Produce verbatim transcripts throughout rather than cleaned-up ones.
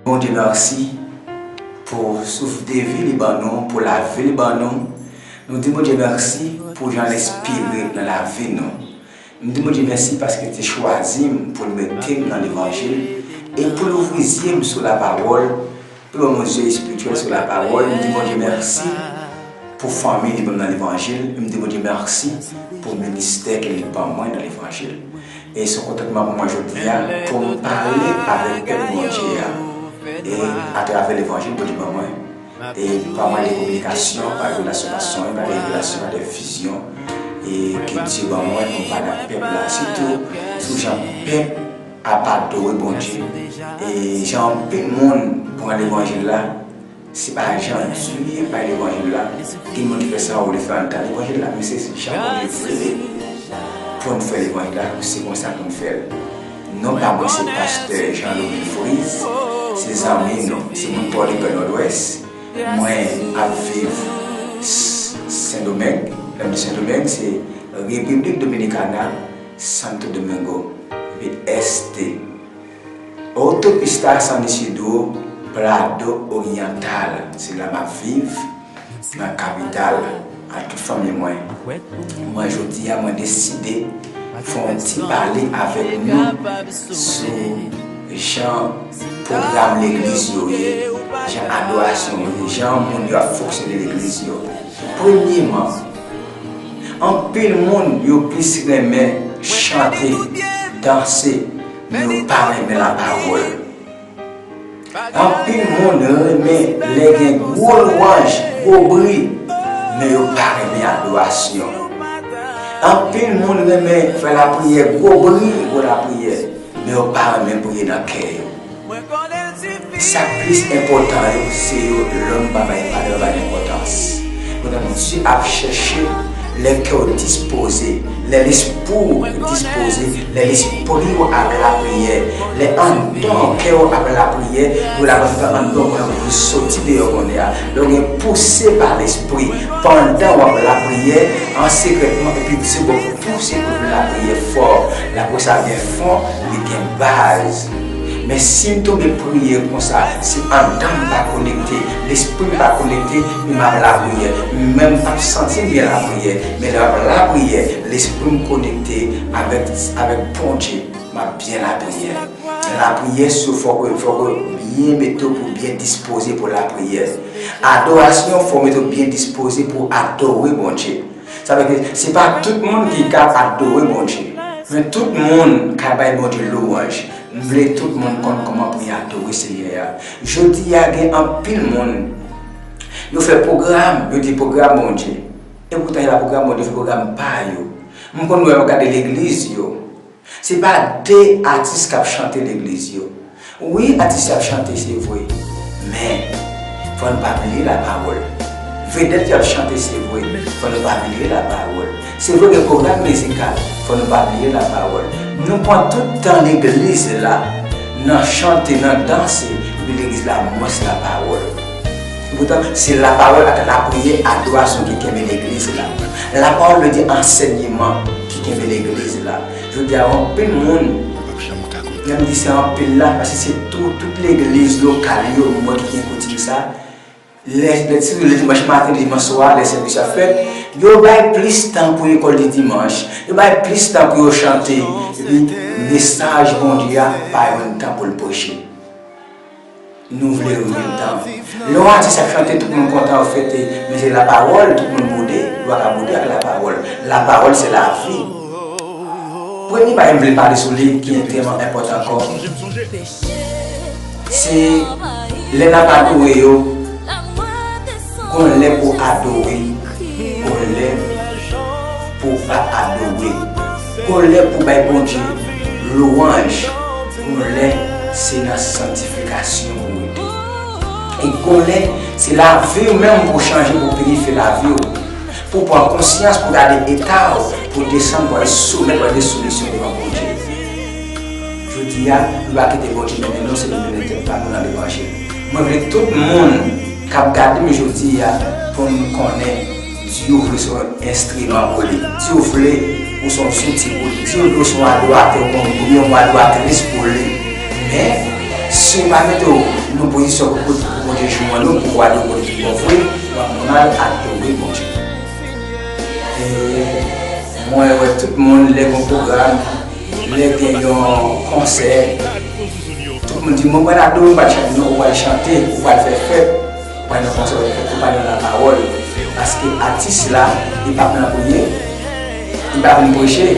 Bondye mèsi pou souf de vi li ban nou, pou lavi li ban nou. Nou di Bondye mèsi pou jan l enspire nan lavi nou. M di Bondye mèsi paske l te chwazi m pou l mete m nan levanjil e pou l ouvri zye m sou lapawòl, pou l ban mwen zye espirityèl sou lapawòl. M di Bondye mèsi pou fanmi li ban m nan levanjil. M di Bondye mèsi pou ministè ke li ban mwen nan levanjil. E se yon kontantman pou mwen jodi a pou m pale avèk pèp Bondye a e atravè levanjil Bondye ban mwen. E pa mwayen de kominikasyon, pa revelasyon, pa sonj, pa de revelasyon, pa de vizyon, e ke Dye ban mwen pou m pale ak pèp la, sitou sou jan pèp ap adore Bondye, e jan anpil moun pran levanjil la, se pa jan Dye bay levanjil la. Gen moun ki fè sa yo vle fè anndan levanjil la, men se jan Bondye vle pou n fè levanjil la, se konsa pou n fè l. Non pa mwen se pastè Jean Louis Fritz, se zanmi nou, se moun Pòdepè Nòdwès. Mwen ap viv Sendomeng, lè m di Sendomeng se Repiblik Dominikana, Santo Domingo, epi èste. Otopista San Isidro, Plado Oriental, se la m ap viv, nan kapital, ak tout fanmi mwen. Mwen jodi a mwen deside fè yon ti pale avèk nou sou jan pwogram legliz yo ye, jan adorasyon yo ye, jan moun yo ap fonksyone legliz yo. Premyeman, anpil moun yo plis renmen chante, danse, men yo pa renmen lapawòl. Anpil moun renmen lè gen gwo lwanj, gwo bri, men yo pa renmen adorasyon. Anpil moun renmen fè lapriyè, gwo bri, gwo lapriyè, men yo pa renmen priye nan kè yo. Sa k plis enpòtan yo, se yo lòm pa bay valè, pa bay enpòtans. Pandan Dye ap chèche lè kè w dispoze, lè lespri w dispoze, lè lespri w ap lapriyè, lè anndan kè w ap lapriyè, pou lapriyè anndan w pou soti deyò kounye a. Lè w gen pouse pa lespri, pandan w ap lapriyè, an sekrètman, epi Dye bon pouse pou lapriyè fò. Lapriyè sa gen fon, li gen baz. Men si m tonbe priye konsa, si anndan m pa konekte, lespri m pa konekte, m ap lapriyè. Men m p ap santi m byen lapriyè. Men lè m ap lapriyè, lespri m konekte avèk, avèk Bondye. M ap byen lapriyè. Lapriyè sou fòk, fòk byen mete w pou byen dispoze pou lapriyè. Adorasyon fòk mete w byen dispoze pou adore Bondye. Sa vle di, se pa tout moun ki ka adore Bondye. Men tout moun ka bay Bondye lwanj. M vle tout moun konn kòman pou y adore Senyè a. Jodi a, gen anpil moun, yo fè pwogram, yo di pwogram Bondye. E poutan, se pa pwogram Bondye, se pwogram pa yo. M konn wè yo gade legliz yo. Se pa de atis k ap chante legliz yo. Wi, atis yo ap chante, se vre. Men, fò n pa bliye lapawòl. Vedèt yo ap chante, se vre. Fò n pa bliye lapawòl. Se vre gen pwogram mizikal, fò n pa bliye lapawòl. Nou pran tout tan legliz la nan chante, nan danse, epi legliz la mwens lapawòl. Poutan, se lapawòl ak lapriyè, adorasyon ki kenbe legliz la. Lapawòl vle di ansèyman ki kenbe legliz la. Jodi a, anpil moun, lè m di se anpil la, paske se tou, tout legliz lokal yo, m wè ki gen koutim sa. Lè, lè, sitou lè dimanch maten, dimanch swa, lè sèvis ap fèt, yo bay plis tan pou lekòl di dimanch, yo bay plis tan pou yo chante, epi mesaj Bondye a pa jwenn tan pou l preche. Nou vle yo jwenn tan. Lè yon atis ap chante, tout moun kontan, yo fete, men se lapawòl, tout moun boude, yo pa ka boude ak lapawòl. Lapawòl se lavi. Premye bagay m vle pale sou li, ki tèlman enpòtan ankò, se lè n ap adore yo, gon lè pou adore, gon lè pou pa adore, gon lè pou bay Bondye lwanj, gon lè se nan santifikasyon pou w rete. E gon lè, se lavi w menm pou chanje, pou pirifye lavi w. Pou pran konsyans, pou gade eta w, pou desann, pou al soumèt, pou al de soumisyon devan Bondye. Jodi a, nou pa kite Bondye mennen nou, se nou mennen tèt pa nou nan levanjil. Mwen vle tout moun k ap gade m jodi a, pou n konnen, Dye vle se yon enstriman pou li. Dye vle ou se yon zouti pou li. Dye vle ou se yon adoratè, ou yon, ou yon adoratris pou li. Men, Si w pa mete w nan pozisyon pou, pou Bondye jwenn ou, pou w adore Bondye tout bon vre, w ap mal adore Bondye. E mwen wè tout moun, lè gen yon pwogram, lè gen yon konsè, tout moun di, "Mwen pral adore, mwen pral chante." Non, ou pral chante, ou pral fè fèt, ou pral nan konsè, ou pral fè fèt, ou pral nan lapawòl. Paske atis la, li p ap nan priyè, li pa vin preche,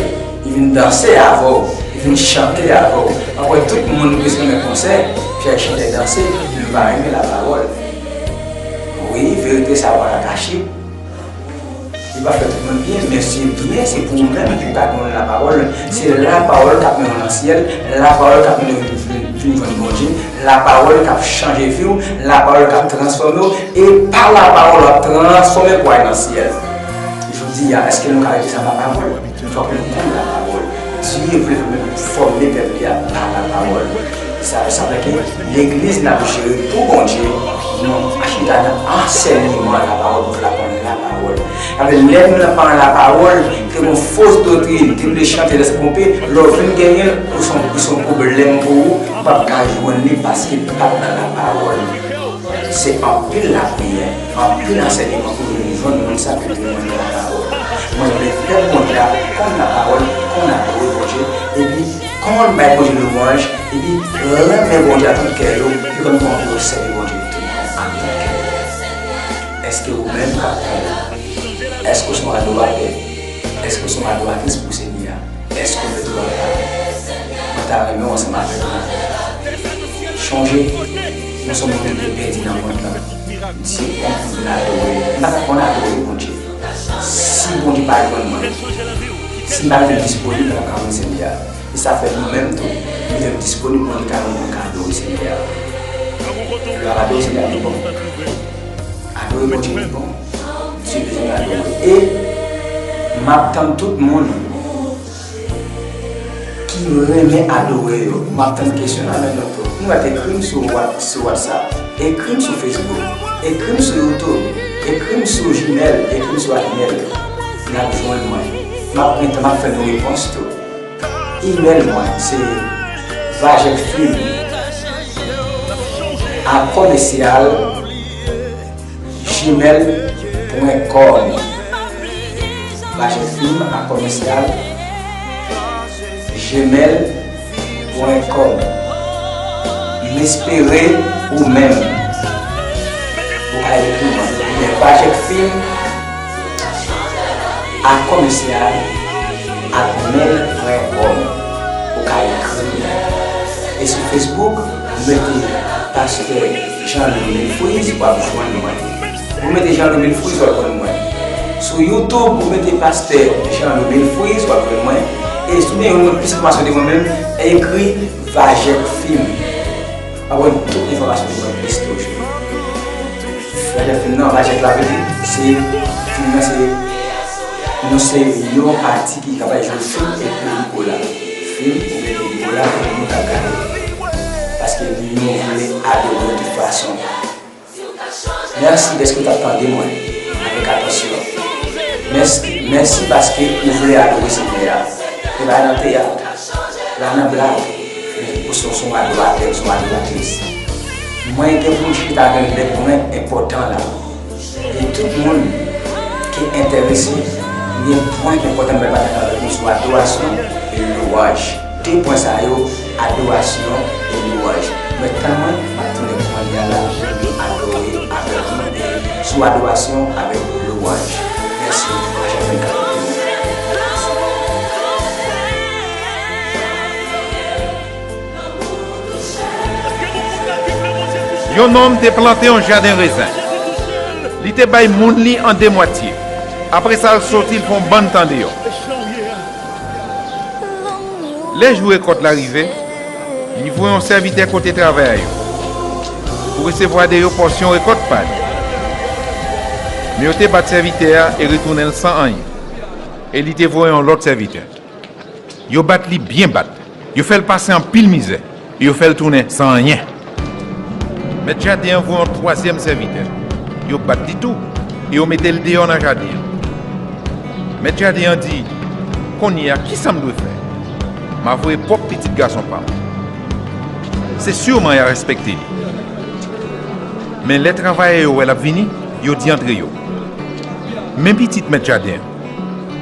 li vin danse avè w, li vin chante avè w. Apre tout moun ki renmen konsè, fè chante, danse, men yo pa renmen lapawòl. Wi, verite sa a pa ka kache. Li pa fè tout moun byen, men se byen, se pou ou menm ki w ka jwenn lapawòl. Se lapawòl k ap mennen w nan syèl, lapawòl k ap mennen w vin, vin, vin jwenn Bondye, lapawòl k ap chanje vi w, lapawòl k ap transfòme w, e pa lapawòl w ap transfòme pou w al nan syèl. Jodi a, èske nou ka rete san lapawòl? Fòk nou konn lapawòl. Dye vle fòme pèp li a pa lapawòl. Sa, sa vle ke legliz n ap jere pou Bondye, nou pa chita nan ansèyman lapawòl, pou n aprann lapawòl. Sa vle, lè nou nan pa lapawòl, ke yon fos doktrin, ke nou vle chante, lè se twonpe, lè w vin genyen l, ou se yon, ou se yon pwoblèm pou ou, ou p ap ka jwenn li paske li pa t nan lapawòl. Se anpil lapriyè, anpil ansèyman pou nou jwenn moun sa ki te jwenn lapawòl. Mwen vle pèp Bondye a konn lapawòl, konn adore Bondye, epi konn bay Bondye lwanj, epi renmen Bondye ak tout kè yo, epi konn kòman pou yo sèvi Bondye tout bon ak tout kè yo. Èske ou menm k ap tande? Èske w se yon adoratè? Èske w se yon adoratris pou Senyè a? Èske w mete w anba? Mwen ta renmen w ansanm avèk mwen. Chonje, nou se yon moun ki te pèdi nan mond lan. Di, "Bon, m vin adore." M pa t ap konn adore Bondye. Si Bondye pa jwenn mwen, si m pa vin disponib, m pa t ap ka jwenn Senyè a. E sa fè nou menm tou, nou dwe disponib pou nou ka jwenn moun k adore Senyè a. Lè w ap adore Senyè a, li bon. Adore Bondye, li bon. Se bezwen adore. E m ap tann tout moun ki renmen adore yo. M ap tann kesyon nan men nou tou. Nou mèt ekri m sou What-, sou WhatsApp, ekri m sou Facebook, ekri m sou YouTube, ekri m sou Gmail, ekri m sou Hotmail. N ap jwenn mwen. M ap pran tan, m ap fè nou repons tou. Email mwen, se vajekfilm a commercial gmail point com. Vajekfilm a commercial gmail point com. M espere ou menm ou ka ekri mwen. Ebyen, Vajekfilm a commercial at gmail point com. Ou ka ekri mwen. E sou Facebook, ou mete Pastè Jean Louis Mille Frizz, w ap jwenn mwen. Ou mete Jean Louis Mille Frizz, w ap jwenn mwen. Sou YouTube, ou mete Pastè Jean Louis Mille Frizz, w ap jwenn mwen. E si w bezwen plis enfòmasyon de mwen menm, ekri Vajek Film. W ap jwenn tout enfòmasyon de mwen plis toujou. Vajek Film nan, Vajek la vle di, se, film nan se, nou se yon pati ki kapab jwe film epi pelikola. Film oubyen pelikola pou moun k ap gade. Paske nou vle adore de tout fason. Mèsi dèske w t ap tande mwen avèk atansyon. Mèsi, mèsi paske ou vle adore Senyè a. E pa nan teyat, pa nan blag, men ou se, se yon adoratè, ou se yon adoratris. Mwen gen pou m chita gen lè pou mwen enpòtan la. E tout moun ki enterese, gen pwen ki enpòtan mwen pataje avèk nou sou adorasyon e lwanj. De pwen sa yo, adorasyon e lwanj. Men tan mwen, m ap tounen kounye a la pou nou adore avèk nou e sou adorasyon avèk lwanj. Mèsi, H F N K. Yon nonm te plante yon jaden rezen. Li te bay moun li an de mwatye. Apre sa, l soti, l fè yon bann tan deyò. Lè jou rekòt la rive, li voye yon sèvitè kote travay yo pou resevwa de yo pòsyon rekòt pa li. Men yo te bat sèvitè a e retounen l san anyen. E li te voye yon lòt sèvitè. Yo bat li byen bat. Yo fè l pase anpil mizè. E yo fè l tounen san anyen. Mèt jaden an voye yon twazyèm sèvitè. Yo bat li tou. E yo mete l deyò nan jaden an. Mèt jaden an di, "Kounye a, ki sa m dwe fè? M a voye pwòp pitit gason pa m." Se siman y a respekte li. Men lè travayè yo wè l ap vini, yo di antre yo, "Men pitit mèt jaden an,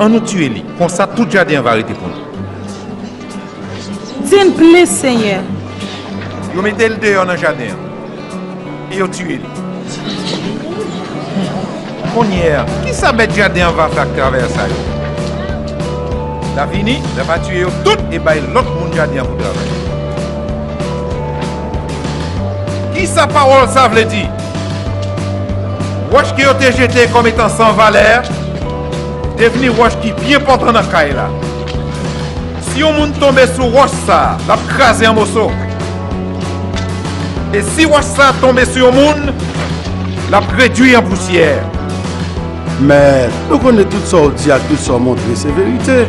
an nou tiye li, konsa tout jaden an va rete pou nou." Di n plis, Senyè. Yo mete l deyò nan jaden an e yo tiye li. Kounye a, ki sa mèt jaden an va fè ak travayè sa yo? L a vini, l a va tiye yo tout e bay lòt moun jaden an pou travay. Ki sa pawòl sa vle di? Wòch ke yo te jete kòm etan san valè devni wòch ki pi enpòtan nan kay la. Si yon moun tonbe sou wòch sa a, l ap kraze an moso. E si wòch sa a tonbe sou yon moun, l ap redui an pousyè. Men, nou konnen tout sa w di ak tout sa w montre se verite.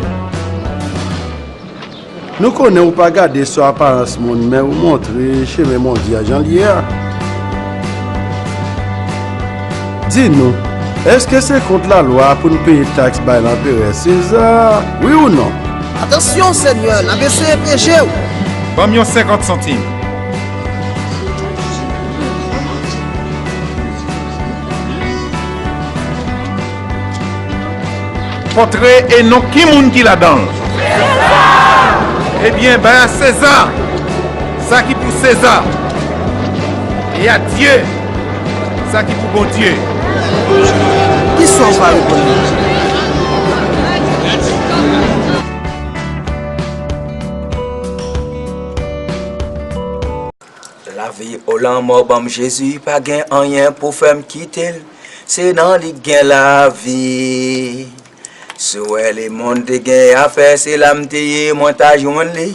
Nou konnen ou pa gade sou aparans moun, men ou montre chemen Bondye a jan l ye a. Di nou, èske se kont lalwa pou n peye taks bay Lanperè Seza, wi ou non? Atansyon, Senyè, n ap eseye pyeje w. Ban m yon senkant santim. Pòtre e non ki moun ki ladan l? Ebyen, bay a Seza sa ki pou Seza, e a Dye sa ki pou Bondye. Kisa w va reponn li? Lavi o lanmò ban m Jezi, pa gen anyen pou fè m kite l. Se nan li k gen lavi. Si w wè lemonn te gen afè, se la m te ye, mwen ta jwenn li.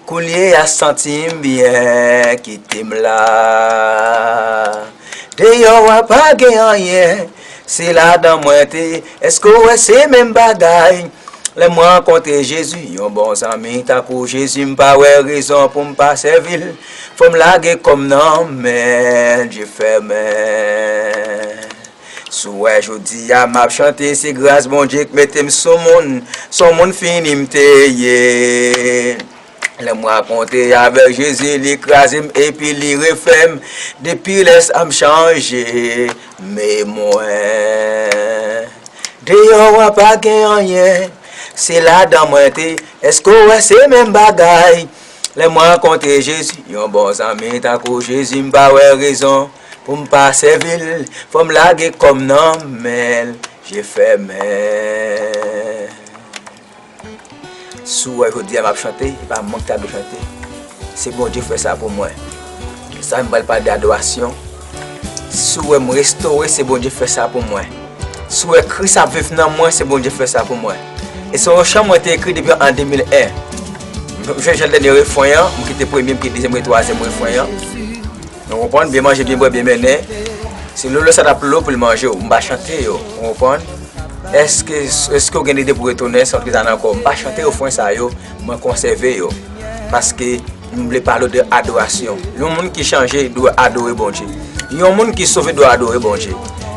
Kounye a santi m byen, kite m la. Deyò a pa gen anyen, se ladan mwen te. Èske w wè se menm bagay? Lè m rankontre Jezi, yon bon zanmi tankou Jezi, m pa wè rezon pou m pa sèvi l. Fò m lage kò m nan men l, je fèmen. Si w wè jodi a m ap chante, se gras Bondye k mete m sou moun, s on moun fini m te ye. Lè m rankontre avèk Jezi, li kraze m epi li refè m. Depi lè sa m chanje, men mwen. Deyò a pa gen anyen, se ladan mwen te. Èske w wè se menm bagay? Lè m rankontre Jezi, yon bon zanmi tankou Jezi, m pa wè rezon pou m pa sèvi l. Fò m lage kò m nan men l, je fèmen. Si w wè jodi a m ap chante, e pa mwen ki ta dwe chante. Se Bondye fè sa pou mwen. Sa m pral pale de adorasyon. Si w wè m restore, se Bondye fè sa pou mwen. Si w wè Kris ap viv nan mwen, se Bondye fè sa pou mwen. E se yon chan mwen te ekri depi an de mil en. M jwe jan dènye refren an, m kite premye, m kite dezyèm e twazyèm refren an. Nou konprann? Byen manje, byen bwè, byen mennen. Se lolo sa t ap lolo pou l manje w. M pa chante yo. Ou konprann? Èske, èske w gen lide pou retounen, se yon lòt ki ta nan kò w. M pa chante refren sa yo, mwen konsève yo. Paske m vle pale w de adorasyon. Yon moun ki chanje dwe adore Bondye. Yon moun ki sove dwe adore Bondye.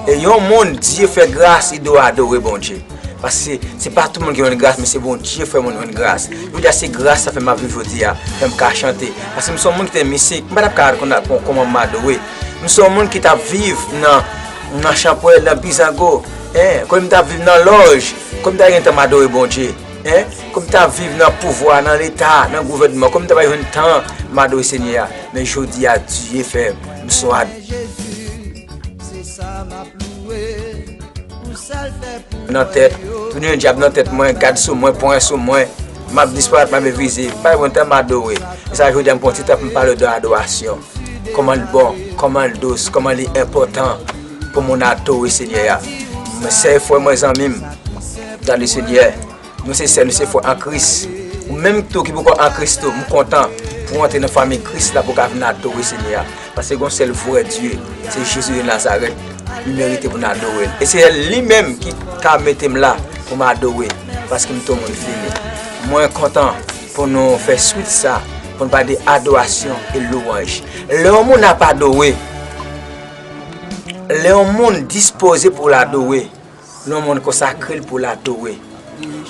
E yon moun Dye fè gras, li dwe adore Bondye. Paske se pa tout moun ki jwenn gras, men se Bondye fè moun jwenn gras. Jodi a se gras sa fè m ap viv jodi a, fè m ka chante. Paske m se yon moun ki te mistik, m pa t ap ka konn kòman m adore. M se yon moun ki t ap viv nan, nan chanpwèl, nan bizango, en, kòm m t ap viv nan lòj, kòm m ta gen tan m adore Bondye, en, kòm m t ap viv nan pouvwa, nan leta, nan gouvènman, kòm m ta pa jwenn tan m adore Senyè a. Men jodi a, Dye fè m se yon ad- nan tèt, tounen dyab nan tèt mwen, gad sou mwen, pwen sou mwen. M ap disparèt, m ap evize. Pa yon tan m adore. E sa jodi a m pran ti tan pou m pale de adorasyon. Kòman l bon, kòman l dous, kòman li enpòtan pou moun adore Senyè a. Mwen sè frè mwen, zanmi m, dan le Senyè. Nou se sè, nou se frè an Kris. Ou menm tou ki poko an Kris tou, m kontan pou w antre nan fanmi Kris la, pou w ka vin adore Senyè a. Paske gon sèl vrè Dye, se Jezi de Nazarèt. Li merite pou n adore l. E se li menm ki ka mete m la pou m adore, paske m te yon moun fini. Mwen kontan pou nou fè swit sa, pou n pale de adorasyon e lwanj. Lè yon moun ap adore, lè yon moun dispoze pou l adore, lè yon moun konsakre l pou l adore,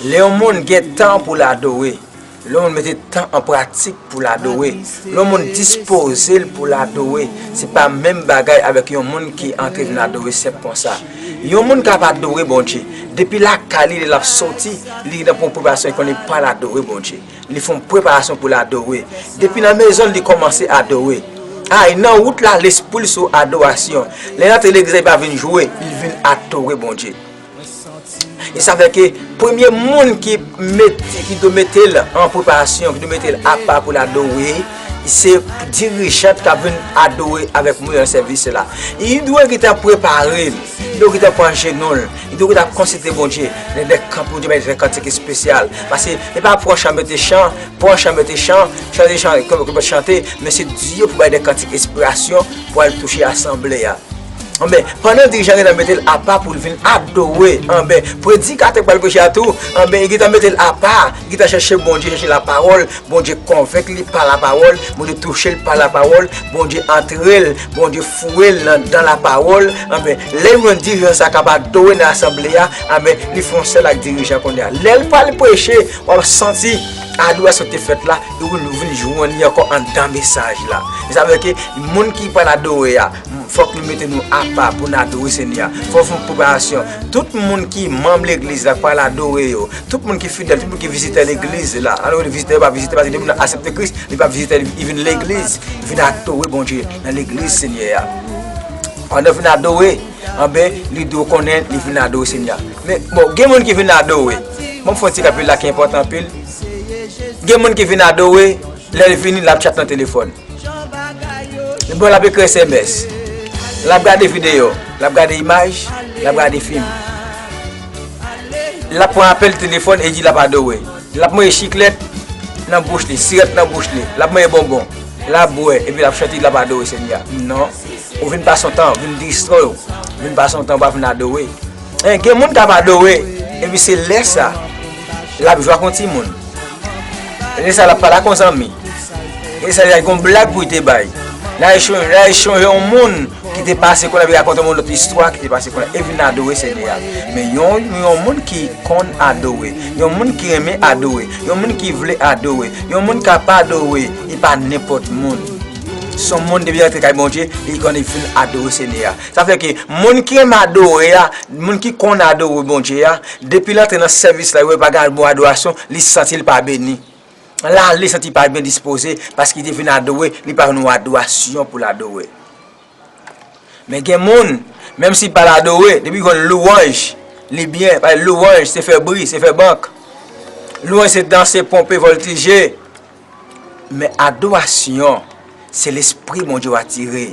lè yon moun gen tan pou l adore, Lè yon moun mete tan an pratik pou l adore, lè yon moun dispoze l pou l adore, se pa menm bagay avèk yon moun ki antre vin adore senp konsa. Yon moun k ap adore Bondye, depi lakay li, lè l ap soti, li nan pran preparasyon, li konnen pral adore Bondye. Li fè yon preparasyon pou l adore. Depi nan mezon l, li kòmanse adore. Ay, nan wout la, lespri l sou adorasyon. Lè l antre legliz la, li pa vin jwe, li vin adore Bondye. E sa fè ke premye moun ki mete, ki dwe mete l an preparasyon, ki dwe mete l apa pou l adore, se dirijant k ap vin adore avèk moun nan sèvis la. Li dwe gentan prepare l, li dwe gentan pran jenou l, li dwe gentan konsilte Bondye. Lè, lè kan pou Bondye bay de kantik espesyal. Paske e pa pran chan mete chan, pran chan mete chan, chante chan, ke, ke chante, men se Dye pou bay de kantik enspirasyon pou al touche asanble a. Anben, pandan dirijan gentan mete l apa pou l vin adore, anben, predikatè k pral preche a tou, anben, li gentan mete l apa, li gentan chèche Bondye, chèche lapawòl, Bondye konvenk li pa lapawòl, Bondye touche l pa lapawòl, Bondye antre l, Bondye foure l nan, nan lapawòl, anben, lè yon dirijan sa k ap adore nan asanble a, anben, li fè yon sèl ak dirijan kounye a. Lè l pral preche, w ap santi adorasyon ki te fèt la, li vin, vin jwenn li ankò anndan mesaj la. E sa vle ke moun ki pral adore a, fòk nou mete nou apa pou n adore Senyè a. Fòk fè yon preparasyon. Tout moun ki manm legliz la, k pral adore yo, tout moun ki fidèl, tout moun ki vizitè legliz la, alò vizitè yo pa vizitè, paske depi moun nan aksepte Kris, li pa vizitè, li vin legliz, li vin adore Bondye nan legliz Senyè a. Pandan l vin adore, anben, li dwe konnen li vin adore Senyè a. Men, bon, gen moun ki vin adore. Bon, m fè yon ti rapèl la ki enpòtan anpil. Gen moun ki vin adore, lè l vini, l ap tchat nan telefòn. Bon, l ap ekri S M S. L ap gade videyo. L ap gade imaj. L ap gade fim. L ap pran apèl telefòn e di l ap adore. L ap manje chiklèt nan bouch li, sirèt nan bouch li. L ap manje bonbon. L ap bwè, epi l ap chante, l ap adore Senyè a. Non. Ou vin pase yon tan, ou vin distrè w. Ou vin pase yon tan, ou pa vin adore. Hein, gen moun k ap adore, epi se lè sa, l ap jwe ak yon timoun. Lè sa, l ap pale ak yon zanmi. Lè sa, l ap gen yon blag pou l te bay. L ap chonje, l ap chonje yon moun ki te pase kounye a, l ap rakonte yon lòt istwa ki te pase kounye a, e vin adore Senyè a. Men yon, yon moun ki konn adore, yon moun ki renmen adore, yon moun ki vle adore, yon moun k ap adore, li pa nenpòt moun. Se yon moun depi l antre kay Bondye, li konn li vin adore Senyè a. Sa fè ke moun ki renmen adore a, moun ki konn adore Bondye a, depi l antre nan sèvis la, li wè pa gen bon adorasyon, li santi l pa beni. La, li santi l pa byen dispoze, paske li te vin adore, li pa jwenn yon adorasyon pou l adore. Men gen moun, menm si l pa al adore, depi l jwenn lwanj, li byen, paske lwanj se fè bri, se fè bank. Lwanj se danse, ponpe, vòltije. Men adorasyon, se lespri Bondye w atire.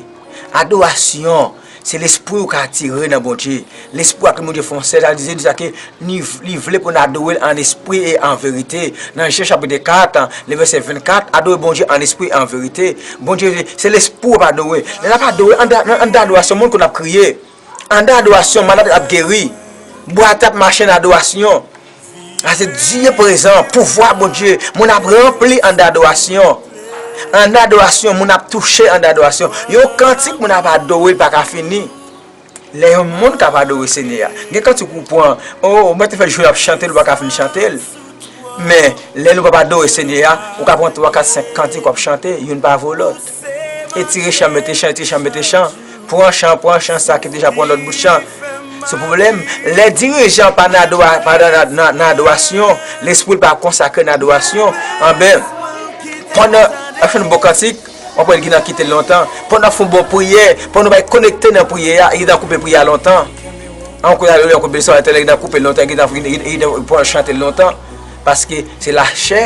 Adorasyon, se lespri w ka atire nan Bondye. Lespri w ak Bondye fè yon sèl, sa vle di, di sa ke li, li vle pou n adore l an espri e an verite. Nan Jan chapit kat, le vèsè vennkat, adore Bondye an espri e an verite. Bondye, se lespri w ap adore. Lè n ap adore, anndan, anndan adorasyon, moun konn ap kriye. Anndan adorasyon, malad ap geri. Bwat ap mache nan adorasyon. A se Dye prezan, pouvwa Bondye, moun ap ranpli anndan adorasyon. Anndan adorasyon, moun ap touche anndan adorasyon. Yon kantik moun ap adore, li pa ka fini. Lè yon moun k ap adore Senyè a, gen kantik ou pran, o, ou mèt fè jou ap chante l, ou pa ka fin chante l. Men, lè nou p ap adore Senyè a, ou ka pran twa, kat, senk kantik w ap chante, youn pa vo lòt. Etire chan, mete chan, etire chan, mete chan. Pran chan, pran chan, sa ki deja pran lòt bout chan. Se pwoblèm. Lè dirijan pa nan adora-, pa nan, nan, nan adorasyon, lespri l pa konsakre nan adorasyon, anben, pandan w ap chante bon kantik, w ap wè l gentan kite l lontan. Pandan w ap fè yon bon priyè, pandan w bay konekte nan priyè a, li gentan koupe priyè a lontan. An kou la, yon kou bèl sòrètè, li gentan koupe l lontan, li gentan, li gentan, li gentan pran chante l lontan. Paske se lachè.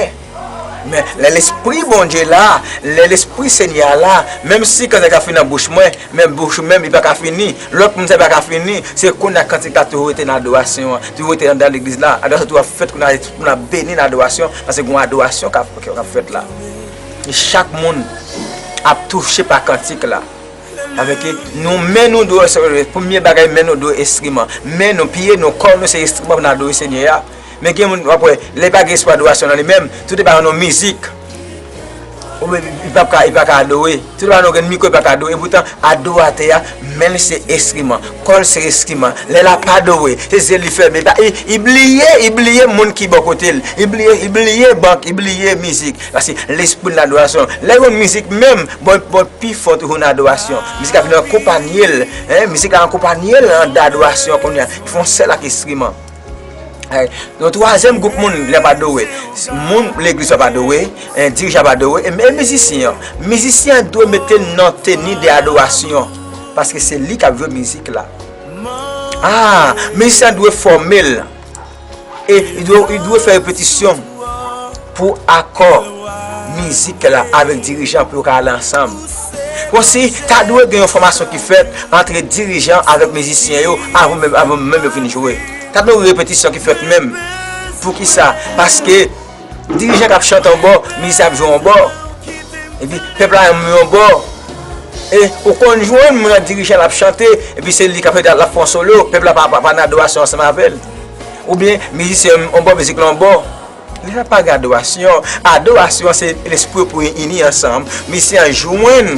Men lè Lespri Bondye la, lè Lespri Senyè a la, menm si kantik la fin nan bouch mwen, men bouch ou menm, li pa ka fini. Lòt moun sa, li pa ka fini. Se kounye a kantik la toujou rete nan adorasyon an, toujou rete anndan legliz la. Adorasyon toujou ap fèt kounye a, tout moun ap beni nan adorasyon, paske gen yon adorasyon k ap, k ap fèt la. E chak moun ap touche pa kantik la. Avèk nou, men nou dwe, premye bagay, men nou dwe enstriman. Men nou, pye nou, kò nou se enstriman pou n adore Senyè a. Men gen moun, w ap wè, lè pa gen espri adorasyon nan li menm, tout e pa nan mizik. Ou menm, li p ap ka, li pa ka adore. Tout lè nou gen mikwo, li pa ka adore. Epoutan, adoratè a, men l se enstriman, kò l se enstriman. Lè l ap adore, se zye l li fèmen. Li pa, li, li bliye, li bliye moun ki bò kote l. Li bliye, li bliye bank, li bliye mizik. Paske lespri l nan adorasyon. Lè yon mizik menm, bon, bon, pi fò toujou nan adorasyon. Mizik la vin akonpanye l, hein, mizik la akonpanye l anndan adorasyon kounye a. Li fè yon sèl ak enstriman. Ay, yon twazyèm gwoup moun l ap adore. Moun legliz yo ap adore, en, dirijan ap adore, e, e mizisyen an. Mizisyen an dwe mete l nan teni de adorasyon, paske se li k ap jwe mizik la. Ah, mizisyen an dwe fòme l. E li dwe, li dwe fè repetisyon pou akò mizik la avèk dirijan pou yo ka ale ansanm. Konsi, ta dwe gen yon fòmasyon ki fèt ant dirijan avèk mizisyen yo avan menm, avan menm yo fin jwe. Ta dwe gen repetisyon ki fèt menm. Poukisa? Paske dirijan k ap chante yon bò, mizisyen ap jwe yon bò. Epi pèp la yon bò. E ou konn jwenn moun nan dirijan l ap chante, epi se li k ap fè, l ap fè yon solo, pèp la pa, pa, pa nan adorasyon ansanm avè l. Oubyen mizisyen yon bò, mizik la yon bò. Li pa gen adorasyon. Adorasyon se lespri pou ini ansanm. Mizisyen an jwenn,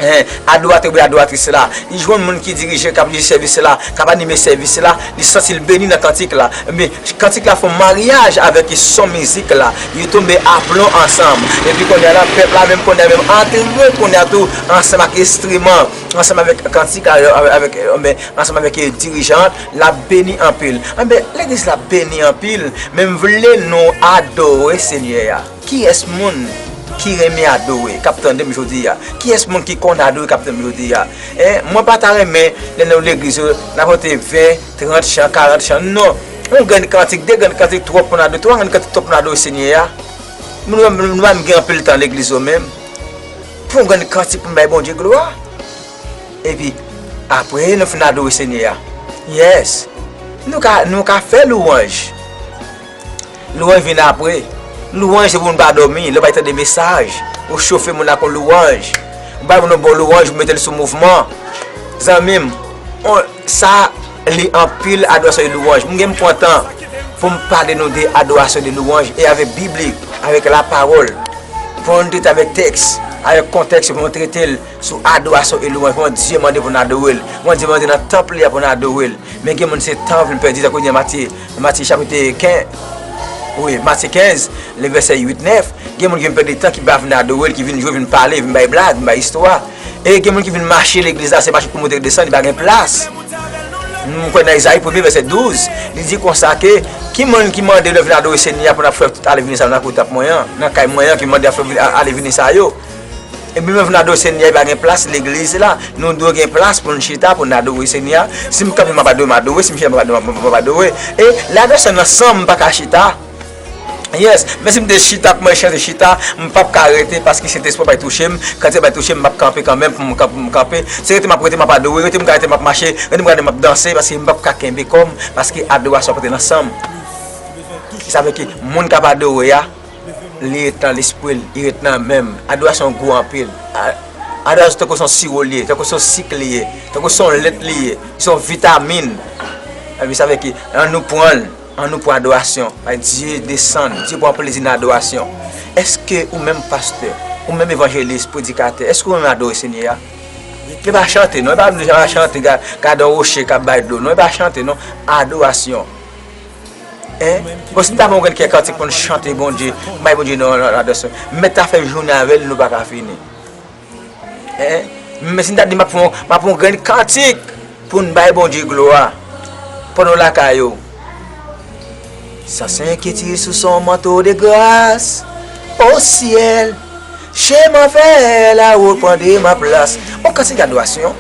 en, adoratè oubyen adoratris la. Li jwenn moun ki dirije, k ap dirije sèvis la, k ap anime sèvis la. Li santi l beni nan kantik la. Men kantik la fè yon maryaj avèk son mizik la. Yo tonbe aplon ansanm. Epi kounye a la, pèp la menm kounye a menm antre kounye a tou ansanm ak enstriman, ansanm avèk kantik la, avèk, avèk, ansanm avèk, eh, dirijan, l ap beni anpil. Anben, legliz la ap beni anpil, men m vle nou adore Senyè a. Kiyès moun ki renmen adore, k ap tande m jodi a? Kiyès moun ki konn adore, k ap tande m jodi a? En, mwen pa ta renmen, lè nou legliz yo, n ap pote ven, trant chan, karant chan. Non. Yon grenn kantik, de grenn kantik twòp pou n adore, twa grenn kantik twòp pou n adore Senyè a. Nou, nou, nou pa menm gen anpil tan legliz yo menm. Pou yon grenn kantik pou n bay Bondye glwa. Epi, apre, nou fin adore Senyè a. Yes. Nou ka, nou ka fè louwanj. Louwanj vin apre. Louwanj se pou moun pa dòmi. Lè w bay tande mesaj, ou chofe moun ak yon louwanj. Ou bay moun yon bon louwanj, ou mete l sou mouvman. Zanmi m, on, sa li anpil adorasyon e louwanj. Mwen gen m pran tan pou m pale nou de adorasyon, de louwanj, e avèk biblik, avèk lapawòl. Pou nou trete avèk tèks, avèk kontèks, pou nou trete l sou adorasyon e louwanj. Kòman Dye mande pou n adore l. Kòman Dye mande nan tanp li a pou n adore l. Men gen moun se tan yo vin pèdi, tankou li di nan Matye, Matye chapit kenz, wi, Matye kenz, le vèsè uit, nèf. Gen moun ki vin pèdi tan, ki pa vin adore l, ki vin jwe, vin pale, vin bay blag, vin bay istwa. E gen moun ki vin mache legliz la, se mache pou monte desann, li pa gen plas. Nou kwè nan Izayi premye vèsè douz, li di konsa ke, ki moun ki mande nou vin adore Senyè a pou n ap fè tout ale vini sa nan kote mwen an, nan kay mwen an, ki mande ap fè vin, ale vini sa yo? Epi menm vin adore Senyè a, pa gen plas legliz la. Nou dwe gen plas pou n chita, pou n adore Senyè a. Si m kanpe, m ap adore, m adore. Si m chita, m ap adore, m ap, m ap adore. E ladorasyon nan san m pa ka chita. Yes, men si m te chita, pou mwen chante chita, m p ap ka rete, paske Sentespri ap touche m. Kantik ap touche m, m ap kanpe kanmenm, pou m kanpe, pou m kanpe. Se rete m ap rete, m ap adore, rete m ka rete, m ap mache, rete m ka rete, m ap danse, paske m p ap ka kenbe kò m, paske adorasyon ap rete nan san m. Sa vle ke moun k ap adore a, li ret nan lespri l, li ret nan men l. Adorasyon gou anpil. A-, adorasyon tankou se yon siwo li ye, tankou se yon sik li ye, tankou se yon lèt li ye, se yon vitamin. Epi sa vle ke, ann nou pran l, ann nou pran adorasyon. Bay Dye desann, Dye pran plezi nan adorasyon. Èske ou menm pastè, ou menm evanjelis, predikatè, èske ou menm adore Senyè a? E pa chante non, e pa vin chante, ga-, gade yon woche k ap bay dlo non, e pa chante non, adorasyon. Hein? Bon, si n ta fè yon grenn kè kantik pou n chante Bondye, bay Bondye non, non, adorasyon. Mèt ta fè jounen avè l, nou pa ka fini. Hein? Men si n ta di m ap fè yon, m ap fè yon grenn kantik pou n bay Bondye glwa. Pandan w lakay ou. Sans inquiétude sous son manteau de grâce, au ciel, chemin fait la route prend de ma place. Yon kantik adorasyon.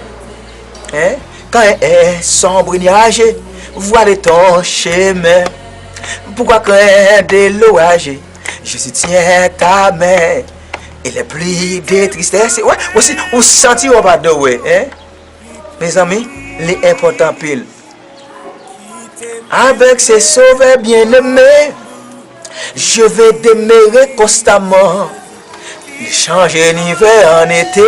Hein? Quand est sombre et nuageux, voile ton chemin. Pourquoi craindre l'orage? Jésus tient ta main. Et les pluies de tristesse. Ouais, ou si, ou santi w ap adore, hein? Mezanmi, li enpòtan anpil. Avec ses sauveurs bien-aimés, je vais demeurer constamment. Il change l'hiver en été,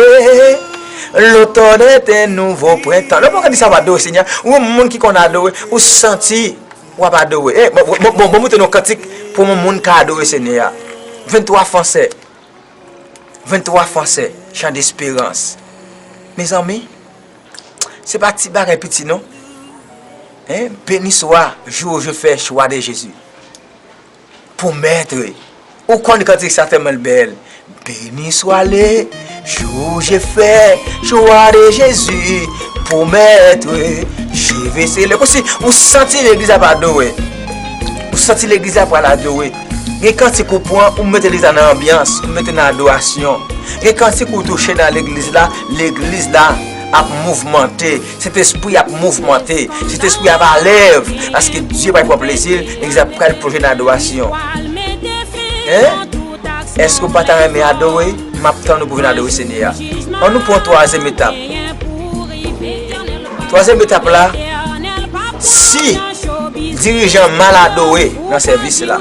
l'automne est un nouveau printemps. Lè w gade sa w adore Senyè, ou yon moun ki konn adore, ou santi w ap adore. Eh, bon, bon, bon, bon, bon, montre nou kantik pou yon moun ka adore Senyè a. Venntwa fransè. Vennntwa fransè, Chant d'espérance. Mezanmi, se pa ti bagay piti non. Hein? Béni soit, jour où je fais choix de Jésus. Pou mèt, wi. Ou konn kantik sa tèlman l bèl. Béni soit le jour où je fais choix de Jésus pour mèt. Je vais célébrer. Kòmsi ou santi legliz ap adore. Ou santi legliz la pral adore. Gen kantik ou pran, ou mete legliz la nan anbyans, ou mete nan adorasyon. Gen kantik ou touche nan legliz la, legliz la ap mouvmante. Sentespri ap mouvmante. Sentespri ap alèv. Paske Dye pral pran plezi l, legliz la pral plonje nan adorasyon. Hein? Èske w pa ta renmen adore? M ap tann ou pou vin adore Senyè a. Ann nou pran twazyèm etap. Twazyèm etap la, si dirijan mal adore nan sèvis la,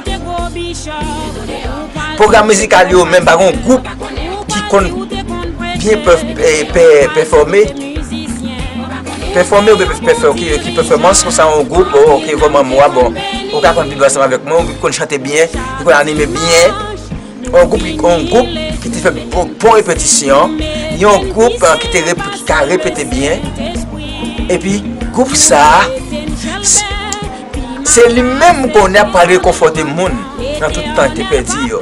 pwogram mizikal yo menm pa gen yon gwoup ki konn byen pè- pè- pè- pèfòme, pèfòme oubyen pè- pèfò- ki, ki pèfòmans konsa yon gwoup, oh, ok, vrèman mo a bon. Ou ka konn vibre ansanm avèk mwen, ou konn chante byen, ou konn anime byen. Yon gwoup ki, yon gwoup ki te fè bon, bon repetisyon, yon gwoup, eh, ki te rep- ki ka repete byen. Epi gwoup sa a, s- se li menm kounye a pral rekonfòte moun nan tout tan te pèdi yo.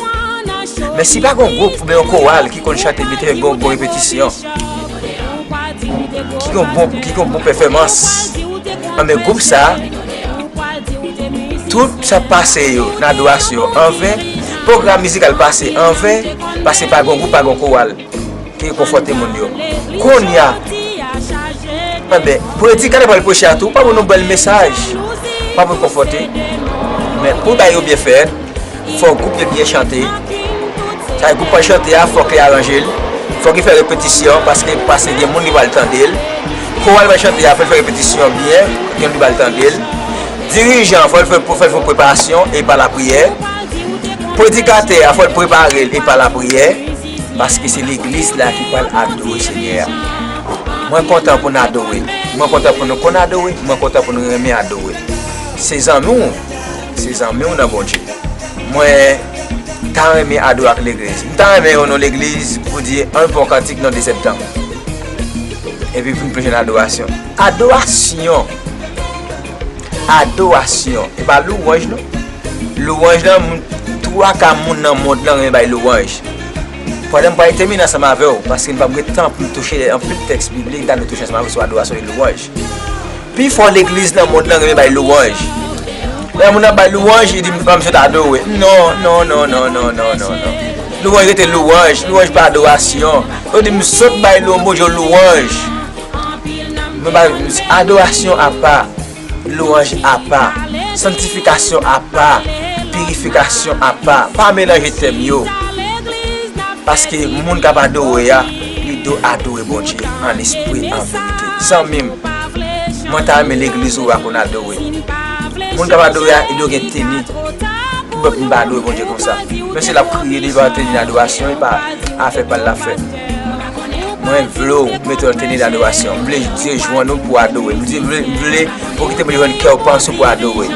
Men si pa gen yon gwoup oubyen yon koral ki konn chante byen, te fè bon, bon repetisyon, ki gen bon, ki gen bon pèfòmans, anben gwoup sa a, tout sa pase yo nan adorasyon an ven, pwogram mizikal pase an ven, paske pa gen gwoup, pa gen koral ki rekonfòte moun yo. Kounye a, enben, predikatè pral preche a tou, pa pou nou bèl mesaj, pa pou konfòte, men pou bay yo byen fèt, fò gwoup yo byen chante. Sa vle gwoup pral chante a, fòk li aranje l. Fòk li fè repetisyon, paske, paske gen moun ki pral tande l. Koral pral chante a, fò l fè repetisyon byen, gen moun ki pral tande l. Dirijan, fò l fè, fò l fè preparasyon e pa lapriyè. Predikatè a, fò l prepare l e pa lapriyè. Paske se legliz la ki pral adore Senyè a. Mwen kontan pou n adore. Mwen kontan pou nou konn adore. Mwen kontan pou nou renmen adore. Se zanmi w, se zanmi w nan Bondye. Mwen ta renmen adore ak legliz. M ta renmen yon non legliz pou di ann pran kantik nan de septanm. Epi pou n plonje nan adorasyon. Adorasyon. Adorasyon. E pa louwanj non. Louwanj lan, moun, twa ka moun nan mond lan renmen bay louwanj. Pandan m pral tèmine ansanm avè w, paske m p ap gen tan pou m touche anpil tèks biblik, m ta dwe touche ansanm avè w sou adorasyon e louwanj. Pifò legliz nan mond lan renmen bay louwanj. Lè moun ap bay louwanj, li di, "M, m sot adore." Non, non, non, non. Louwanj rete louwanj, louwanj pa adorasyon. Yo di, "M sot bay lou-, Bondye louwanj." Men bay adorasyon apa, louwanj apa, sanntifikasyon apa, pirifikasyon apa. Pa melanje tèm yo. Paske moun k ap adore a, li dwe adore Bondye an lespri, an verite. Zanmi m, mwen ta renmen legliz ou a konn adore. Moun k ap adore a, li dwe gen teni. Poutèt m pa adore Bondye konsa. Men si l ap kriye devan teni adorasyon, e pa afè pa l l ap fè. Mwen vle w mete w nan teni adorasyon. M vle Dye jwenn ou pou adore. M vle, m vle pou kite Bondye jwenn kè w, panse w pou adore.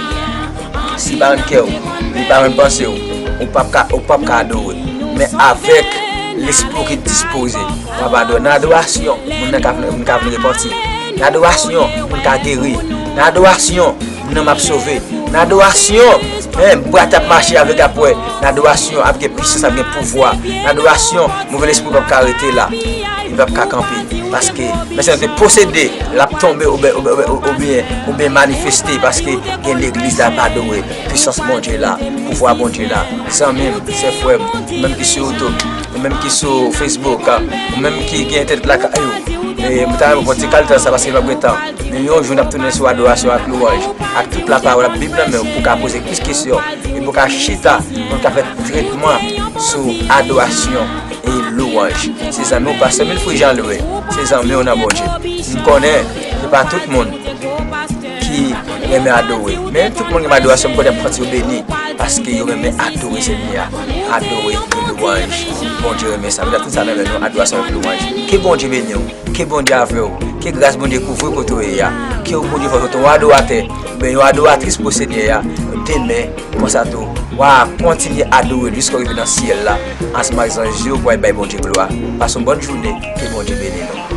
Si pa jwenn kè w, li pa jwenn panse w, ou p ap ka, ou p ap ka adore. Men avèk lespri w ki dispoze, w ap adore. Nan adorasyon, moun nan ka vin, moun ka vin repanti. Nan adorasyon, moun ka geri. Nan adorasyon, nanm ap sove. Nan adorasyon, men, bra t ap mache avèg ap wè. Nan adorasyon, ap gen pisans, ap gen pouvwa. Nan adorasyon, move lespri p ap ka rete la. Li p ap ka kanpe. Paske, men se te posede, l ap tonbe oubyen, oubyen, oubyen, oubyen manifeste. Paske gen legliz la ap adore. Pisans Bondye la. Pouvwa Bondye la. Zanmi m, sè frè m, ou menm ki sou YouTube, ou menm ki sou Facebook, ou menm ki gen entènèt lakay ou. E, mwen ta renmen pran ti kal tan sa paske m p ap gen tan. Men yon jou n ap tounen sou adorasyon ak louwanj, ak tout lapawòl ak Bib nan men w pou w ka poze plis kesyon, e pou w ka chita, pou w ka fè tretman sou adorasyon e louwanj. Se zanmi w pastè Wilfrid Jean Louis, se zanmi w nan Bondye. M konnen se pa tout moun ki renmen adore, men tout moun ki renmen adorasyon, m konnen ap santi yo beni, paske yo renmen adore Senyè a, adore e louwanj. Bondye renmen sa. Medam, tout sa nan men nou, adorasyon ak louwanj. Ke Bondye beni w. Ke Bondye avè w. Ke gras Bondye kouvri w kote w ye a. Ke Bondye fè w soti yon adoratè, oubyen yon adoratris pou Senyè a. Demen, konsa tou, w a kontinye adore l jiska w rive nan syèl la, ansanm ak zanj yo pou al bay Bondye glwa. Pase yon bòn jounen, ke Bondye beni nou.